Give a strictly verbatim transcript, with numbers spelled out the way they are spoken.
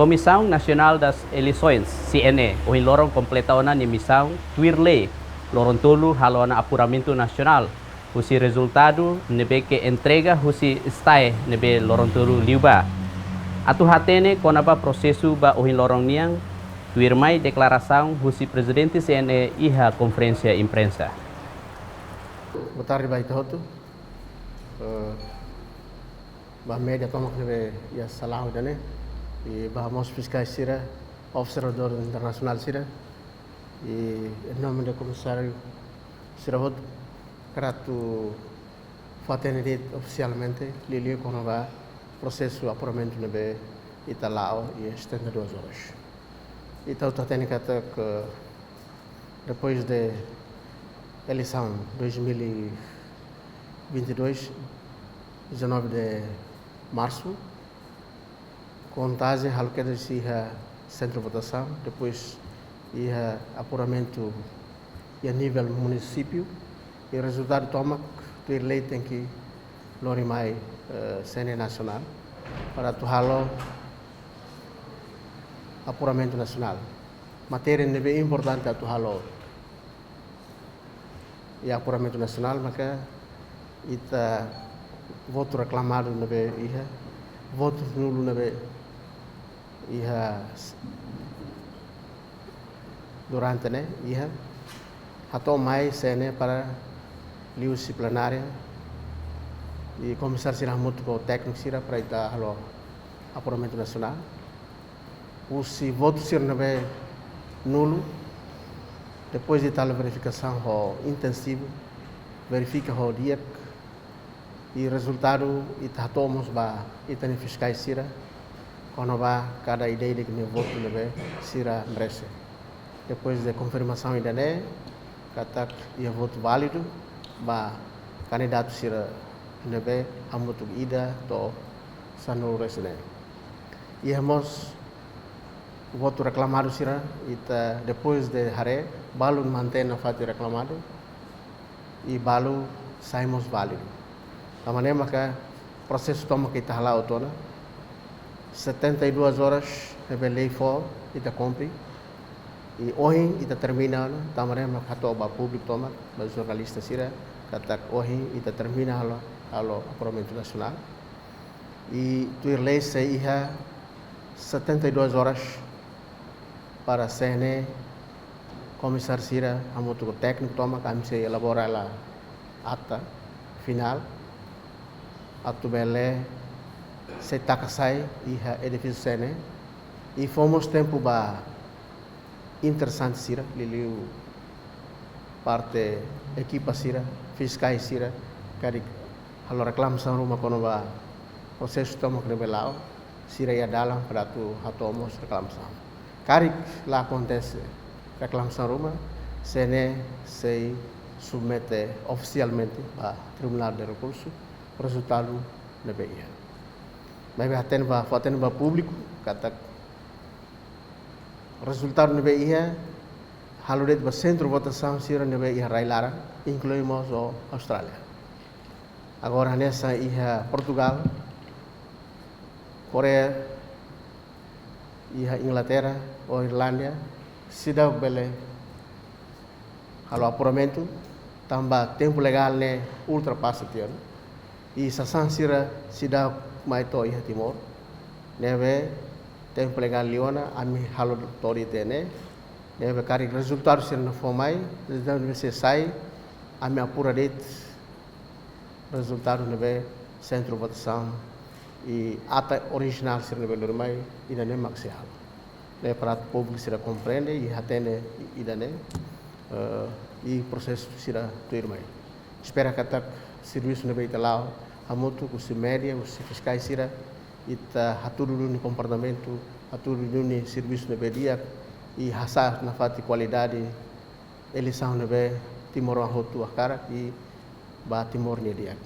Comissão Nacional das Eleições, C N E, ohin loron kompleta ona nia misaun tuir lei, loron tolu halo ona apuramentu nasionál husi rezultadu ne'ebé ke entrega husi STAE ne'ebé loron tolu liubá. Atu hatene kona-ba prosesu ba ohin loron nian, tuirmai deklarasaun husi Prezidente C N E iha konferénsia imprensa. Boa tarde ba ita hotu. Eh, ba média tomak ne'ebé iha sala ida-ne'e, i ba mós fiskais sira, observadór internasionál sira, i em nome de komisáriu sira hotu, hakarak atu fó hatene de'it ofisialmente, liuliu kona-ba prosesu apuramentu ne'ebé ita la'o iha setenta e duas horas. Ita hotu hatene katak depois de eleisaun dois mil e vinte e dois, dezanove de março, kontajen halo kedas iha sentru votasaun, depois iha apuramentu iha nivel munisípiu, i rezultadu tomak tuir lei tenke lori mai, eh, C N E nasionál para atu halo apuramentu nasionál. Matéria ne'ebé importante atu halo iha apuramentu nasionál, maka ita votu reklamadu ne'ebé iha, votu nulu ne'ebé iha s-, durante ne'e iha, hato'o mai C N E para liuhusi plenária, i komisáriu sira hamutuk ho tékniku sira para ita halo apuramentu nasionál. Husi votu sira ne'ebé nulu, depois de tala verifikasaun ho intensivu, verifika ho di'ak, i rezultadu ita hato'o mós ba ita-nia fiskais sira, kona-ba kada ida-idak nia votu ne'ebé sira merese. Depois de konfirmasaun ida-ne'e, katak iha votu válidu ba kandidatu sira ne'ebé hamutuk ida to'o sanulu-resin-neen. Iha mós votu reklamadu sira, ita depois de haree, balu mantein nafatin reklamadu, i balu sai mós válidu. Tanba ne'e maka prosesu tomak ita hala'o tiha ona, setenta e duas horas ne'ebé lei fó ita kumpre, i ohin ita termina ona, tanba ne'e maka hato'o ba públiku tomak, ba jornalista sira, katak ohin ita termina halo, halo apuramentu nasionál. I tuir lei sei iha setenta e duas horas para C N E, komisáriu sira hamutuk ho tékniku tomak, ami sei elabora hela ata finál, atu bele sei taka sai iha edifísiu C N E, i fó mós tempu ba interesante sira, liuliu parte ekipa sira, fiskais sira, karik halo reklamasaun ruma kona-ba prosesu tomak ne'ebé la'o, sira iha dalan para atu hato'o mós reklamasaun. Karik la akontese reklamasaun ruma, C N E sei submete ofisialmente ba Tribunál de Rekursu rezultadu ne'ebé iha. Maibé hatene ba, fó hatene ba públiku katak rezultadu ne'ebé iha halo de'it ba sentru votasaun sira ne'ebé iha rai-laran, inklui mós ho Austrália. Agora hanesan iha Portugal, Koreia, iha Inglaterra ou Irlanda, seidauk bele halo apuramentu, tanba tempu legál ne'e ultrapasa tiha ona. I sasán sira seidauk mai to'o iha Timor. Ne'ebé tempu legál liu ona, ami halo to'o de'it ne'e. Ne'ebé karik rezultadu sira ne'e fó mai, rezultadu ne'e sei sai, ami apura de'it rezultadu ne'ebé sentru votasaun i ata orijinál sira ne'ebé lori mai, ida-ne'e mak sei halo. Ne'e para públiku sira komprende i hatene i-, ida-ne'e, eh, i prosesu sira tuirmai. Espera katak servisu ne'ebé ita la'o hamutuk husi média, husi fiskais sira, ita hatudu duni komportamentu, hatudu duni servisu ne'ebé di'ak, i hasa'e nafatin kualidade eleisaun ne'ebé timoroan hotu hakarak i ba Timor nia di'ak.